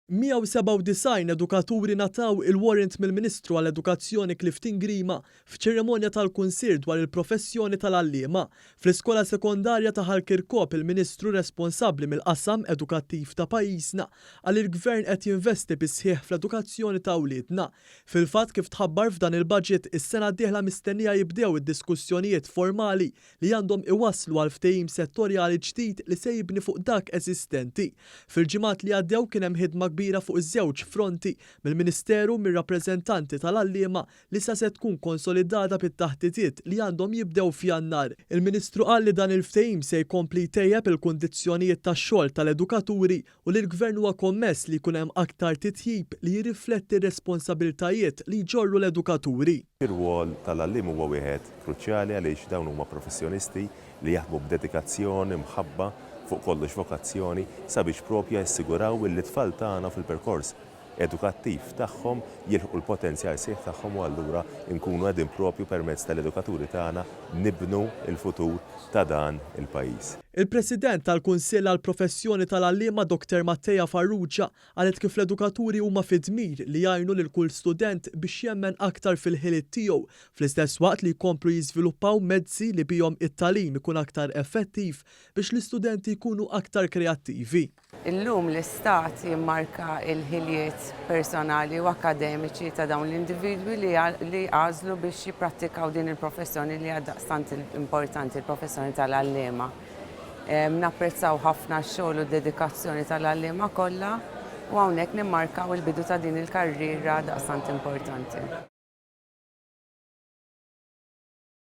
197 edukaturi ngħataw il-warrant mill-Ministru għall-Edukazzjoni Clifton Grima f'ċerimonja tal-Kunsill dwar il-professjoni tal-għalliema. Fl-iskola sekondarja ta' Ħal Kirkop il-Ministru responsabbli mill-qasam edukattiv ta' pajjiżna qal il-Gvern qed jinvesti bis-sħiħ fl-edukazzjoni ta' wliedna. Fil-fatt kif tħabbar f'dan il-budget is-sena d-dieħla mistennija jibdew id-diskussjonijiet formali li għandhom iwasslu għal ftehim settorjali ġdid li se jibni fuq dak eżistenti. Fil-ġimgħat li għaddew kien hemm ħidma kbira fuq iż-żewġ fronti mill-Ministeru mir-rappreżentanti tal-għalliema li sa se tkun konsolidata bit-taħditiet li għandhom jibdew f'Jannar. Il-Ministru qal li dan il-ftehim se jkompli jtejjeb il-kundizzjonijiet tax-xogħol tal-edukaturi u li l-Gvern huwa kommess li jkun hemm aktar titjib li jirrifletti r-responsabbiltajiet li jġorru l-edukaturi. Ir-rwol tal-għalliem huwa wieħed kruċjali għaliex dawn huma professjonisti li jaħdmu b'dedikazzjoni, mħabba, fuq kollox vokazzjoni sabiex propja jassiguraw li t-tfal tagħna fil-perkors edukattiv tagħhom jilħqu l-potenzjal sħiħ tagħhom u allura nkunu qegħdin propju permezz tal-edukaturi tagħna nibnu l-futur ta' dan il-pajjiż. Il-President tal-Kunsill għall-Professjoni tal-Għalliema Dr Mattea Farrugia qalet kif l-edukaturi huma fi dmir li jgħinu lil kull student biex jemmen aktar fil-ħiliet tiegħu fl-istess waqt li jkomplu jiżviluppaw mezzi li bihom it-tagħlim ikun aktar effettiv biex l-istudenti jkunu aktar kreattivi. Illum l-Istat jimmarka l-ħiliet personali u akkademiċi ta' dawn l-individwi li li għażlu biex jipprattikaw din il-professjoni li hija daqstant importanti, il-professjoni tal-għalliema. Napprezzaw ħafna x-xogħol u d-dedikazzjoni tal-għalliema kollha u hawnhekk nimmarkaw il-bidu ta' din il-karriera daqstant importanti.